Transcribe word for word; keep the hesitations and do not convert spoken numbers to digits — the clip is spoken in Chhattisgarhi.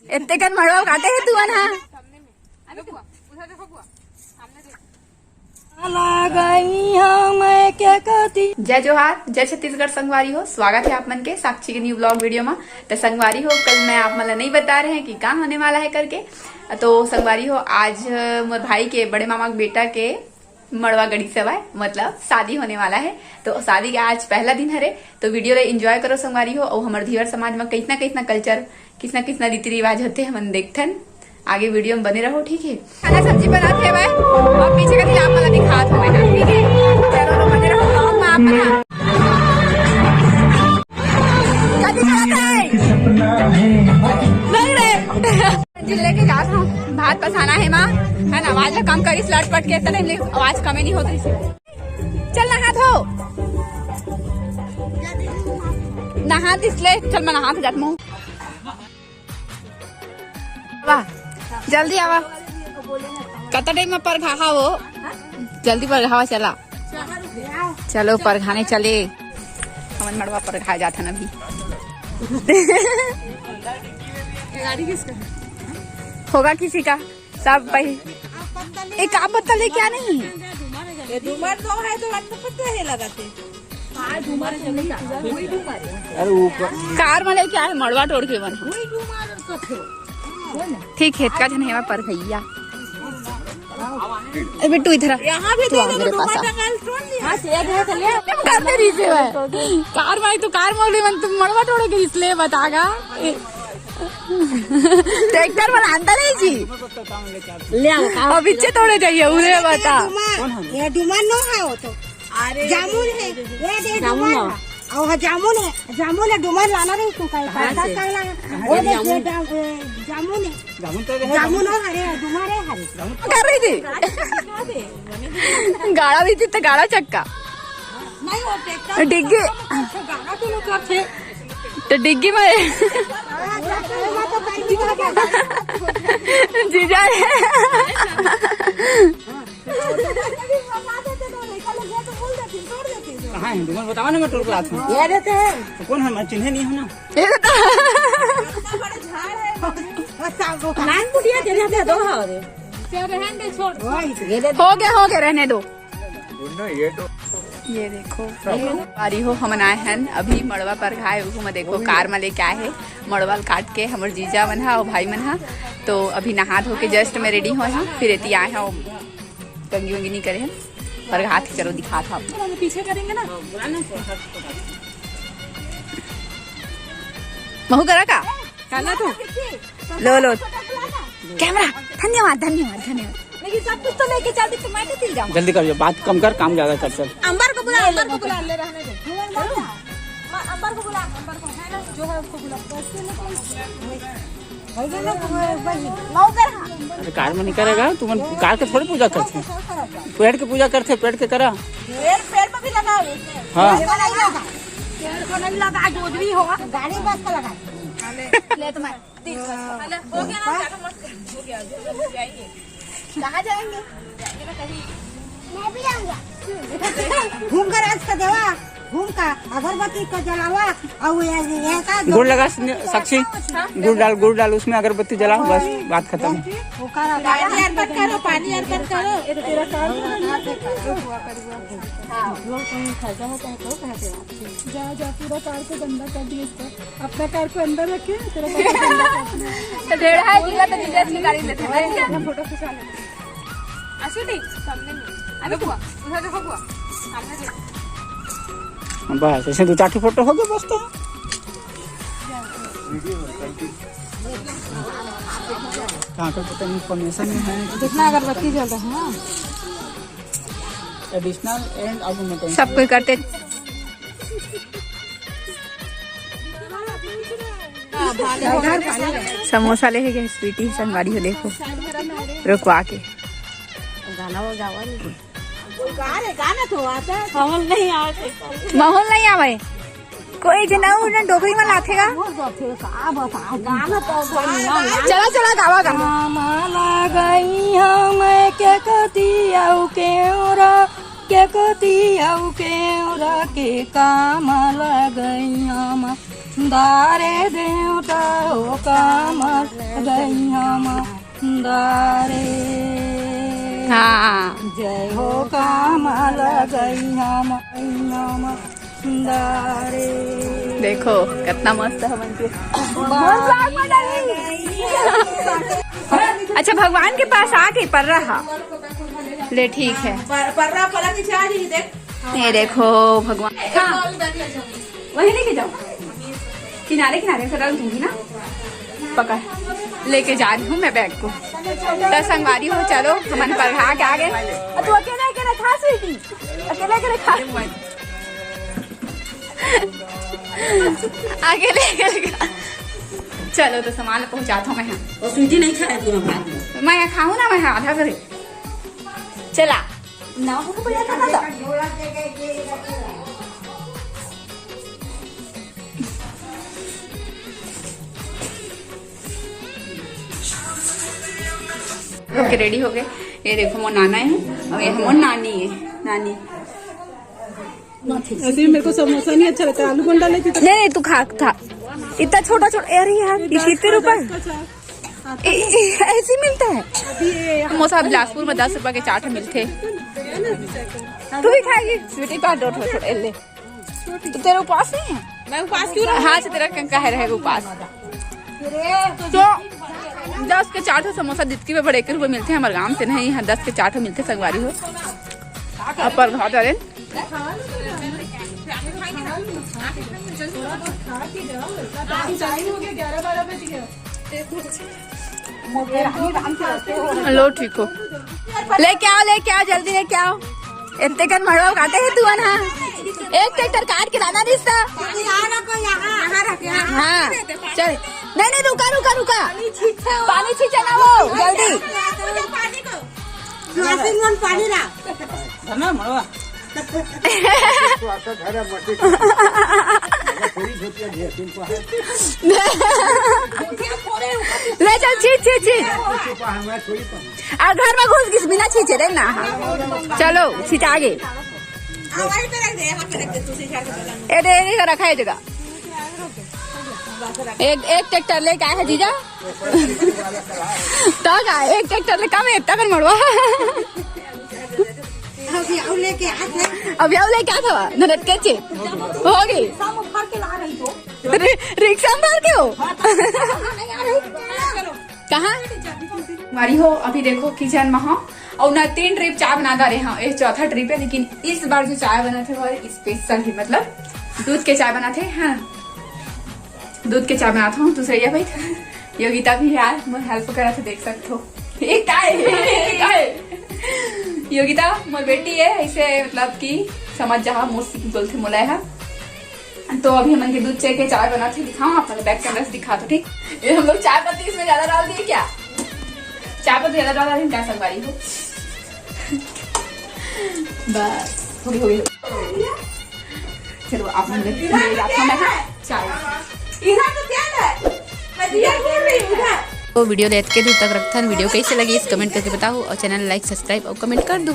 एते कन मड़वा काटे हे तुमन हा। ला गई हाँ मैं के कती। जय जोहार, जय छत्तीसगढ़ संगवारी हो। स्वागत है आप मन के साक्षी के न्यू ब्लॉग वीडियो में। तो संगवारी हो, कल मैं आप मन ला नहीं बता रहे हैं कि का होने वाला है करके। तो संगवारी हो, आज मोर भाई के बड़े मामा के बेटा के मड़वा गड़ी सवाय, मतलब शादी होने वाला है। तो शादी के आज पहला दिन हरे, तो वीडियो ला एंजॉय करो संगवारी हो। और हमर धीवर समाज में कितना कितना कल्चर, कितना कितना रीति रिवाज होते हैं, हमन देखथन। आगे वीडियो में बने रहो, ठीक है? खाना सब्जी बनात हे भाई, और पीछे का आप वाला दिखात हूँ मैं, ठीक है? चलो, तो बने रहो vlog में आप मन। कथी करत है? नहीं रे। मंजिल लेके जात हूँ, भात पसाना है माँ, है ना? आवाज कम करिस, लटपट के इतना टाइम ले आवाज कमे नहीं होती। चल नहा धो, नहा दिस ले, चल मैं नहा के जात हूँ। वाह, जल्दी आवा। कतने में परघा हा वो? जल्दी परघावा चला। चलो परघाने चले। हमन मड़वा परघा जात हन अभी। होगा किसी का? सब भाई। एक आप पत्तल है क्या नहीं? ये डूमर तो है तो अन्न पत्ता है लगाते। अरे वो क- कार में लेके आए मड़वा टोर के मन। ठीक है, का जन हेवा पर भैया। ए बिट्टू, इधर आ। यहाँ भी तू आ मेरे पास आ। हाँ, से दे तो ले। हम करते रही से भाई। कार भाई, तू कार मोड़ ले मन, तुम मड़वा टोड़े के इसलिए बतागा। ट्रैक्टर वाला अंदर ही जी। ले आओ, आओ। अब इच्छे तोड़े जाइए, उन्हें बता। डूमर, ये डूमर नो है वो तो। अरे। जामुन है, ये दे जामुन डूमर ना। है। और हाँ, जामुन है, जामुन है, डूमर लाना नहीं तू कहीं कहाँ पैसा से? कहाँ लाना? कहाँ वो से देख, ये जामुन? जाम-, ए, जामुन है। जामुन तो है, जामुन जामुन। और हरे है, डूमर है हरे। जामुन। कर रही थी। गाड़ा भी थी तो गाड़ा चक्का। नहीं, वो ट्रैक्टर डिग्गी। गाड़ा तो लोग करते। तो डिग्गी में जीजा है। कहाँ है? डूमर बतावा ना, मैं टोल के लात हूँ। ये देते हैं। तो कौन है? मैं चिन्हे नहीं हूँ ना। ये तो नान कुटिया के रहते दो हमारे। ये दे। हो गया, हो गया, रहने दो। ये देखो, संगवारी हो, हमन आए हन अभी मड़वा परघाए, उहू में देखो कार में लेके आए हे मड़वा ल काट के हमर जीजा मन हा अउ भाई मन हा। तो अभी नहा धो के जस्ट में रेडी होए हन, फिर एती आए हन कंगी वंगी नहीं करे हन परघात के। चलो दिखात हन। पीछे करेंगे ना। महू करा का? काला तो? लो, लो। कैमरा, धन्यवाद, धन्यवाद, धन्यवाद। लेकिन सब कुछ तो लेके चलती, तो मैं कैसे जाऊँ? जल्दी कर, बात कम कर, काम ज्यादा कर, चल। अंबर को बुला, अंबर को बुला। ले रहने दे। माँ, अंबर को बुला, अंबर को, है ना, जो है उसको बुला। अरे कार में नहीं करेगा, तुमन कार के थोड़ी पूजा करथे। पेड़ के पूजा करथे, पेड़ के करा। पेड़, पेड़ पे भी लगाओ। हाँ। पेड़ को नहीं लगा, पेड़ को नहीं लगा, जो भी हो, गाड़ी बस पे लगा। ले तुम्हारे। हो गया ना, ज्यादा मत कर। हो गया, हो गया, हो जाएंगे। कहाँ जाएंगे? जाएंगे ना कहीं। मैं भी आऊंगा। घूम कर आज का देवा, घूम का अगरबत्ती का जलावा, और ये, ये का गुड़ लगा, साक्षी, गुड़ डाल, गुड़ डाल, उसमें अगरबत्ती जला, बस बात खत्म। पानी अर्पण करो, पानी अर्पण करो। जा, जा, पूरा कार को गंदा कर दिया इसका। अपना कार को अंदर रखे, तेरा कार को गंदा कर दिया। तो ढेर है, जीवा तो जीजा की गाड़ी लेते हैं। अपना फोटो खिंचा लेते हैं। आशु दी, सामने में। अबे बुआ, उधर देखो बुआ। सामने देखो। बस, ऐसे दो चार ठो फोटो हो गए बस तो। कहाँ पे पता नहीं, इन्फॉर्मेशन में है। जितना अगरबत्ती जल रहा है ना। एडिशनल एंड अब सब कोई करते। समोसा लेके गए स्वीटी संगवारी हो, देखो रुकवा के। गाना वो गावा नहीं। गा रे, गाना तो आता है। माहौल नहीं आवे। माहौल नहीं आवे। कोई जना उन्हें डोगरी में लाथेगा। गाना तो गाना। चला, चला, गावा, गावा। कामा लागई हम के कती अउ केवरा, के कती अउ केवरा के काम लागई हम। दारे देवता हो काम। दारे। हाँ। जय हो कामला गई हम, हम दारे। देखो कितना मस्त है बन के। अच्छा, भगवान के पास आके पर्रा हा। ले, ठीक है। पर-, पर्रा पलक के चाह रही, देख। ये देखो भगवान। हाँ। वही लेके जाओ, किनारे किनारे से डाल दूंगी ना। पकड़, लेके जा रही हूँ मैं बैग को। तो संगवारी हो, चलो हमन परघा के आ गे। तू अकेले अकेले खा स्वीटी, अकेले अकेले खा। अकेले अकेले खा। चलो तो सामान पहुंचाता हूँ मैं यहाँ। और स्वीटी नहीं खाए तू भात में। मैं यहाँ खाऊँ ना, मैं यहाँ आधा करे। चला। ना हो तो पैसा ना था। ओके, रेडी हो गए। ये देखो, मोर नाना है और ये मोर नानी है। नानी। ऐसे ही मेरे को समोसा नहीं अच्छा लगता, आलू बंडा लेती तो। नहीं, नहीं, तू खा, खा। इतना छोटा छोटा, अरे यार, ये कितने रुपए? ए, ए, ऐसे ही मिलता है। समोसा बिलासपुर में दस रुपए के चार ठो मिलते। तू भी खाएगी स्वीटी? पा दो ठो, छोड़, ले। तो तेरा उपास नहीं है? मैं उपास क्यों रहूं? हाँ, अच्छा, तेरा कंका है, रहेगा उपास। तो दस के चार ठो समोसा दितकी में बड़े एक रुपए मिलते हैं, हमारे गांव से नहीं, यहाँ दस के चार ठो मिलते, संगवारी हो। अपर घाट वाले। लो, ठीक हो। लेके आओ, लेके आओ, जल्दी लेके आओ। इतने कन मड़वा काटे है तू ना। एक ट्रैक्टर काट के लाना रिश्ता। हाँ, चल। नहीं, नहीं, रुका, रुका, रुका। पानी छींचे ना वो, जल्दी। पानी ला। तो आपका घर है, मट्टी का। थोड़ी झोंटिया भी है, तुमको है। ले चल, छींच, छींच, छींच। तुमको छुपा है, मैं थोड़ी पाऊँ। आ, घर में घुस गिस बिना छींचे रे ना। चलो, छिंचा गे। ए दे, ए दे, रखा है जगह। एक, एक ट्रैक्टर लेके आए हैं जीजा। तो का, एक ट्रैक्टर ले कम है, इतना कर मड़वा। अभी आओ लेके आ थे। अभी आओ लेके आ था, ननद के चे। हो गई। सब भर के ला रही तो। रि-, रिक्शा में भर के हो? हाँ, तो नहीं आ रही। कहाँ? हमारी हो, अभी देखो किचन में हो, और ना तीन ट्रिप चाय बना डारे हैं, ये चौथा ट्रिप है, लेकिन इस बार जो चाय बना थे वो स्पेशल है, मतलब दूध के चाय बना थे। हाँ, दूध के चाय बनाता हूँ। दूसरे ये भाई योगिता भी यार मोर हेल्प करा थे, देख सकते हो। एक काय, एक काय। योगिता मोर बेटी है, इसे मतलब कि समझ जहा मोर बोलते मोला है। तो अभी हमन के दूध चाय के चाय बनाते दिखाओ, आप लोग बैक कैमरा से दिखा दो, ठीक? ये हम लोग चाय पत्ती इसमें ज्यादा डाल दिए क्या? चाय पत्ती ज्यादा डाल रहे हैं क्या, संगवारी हो? बस, हो गई, हो गई। चलो, आप हम लोग ले जाता हूँ मैं, हाँ, चाय। इधर तो क्या है? मैं दिया बोल रही हूँ, इधर। तो वीडियो लेत के दूर तक रखथन। वीडियो कैसे लगी, इस कमेंट करके बताओ और चैनल लाइक, सब्सक्राइब और कमेंट कर दो।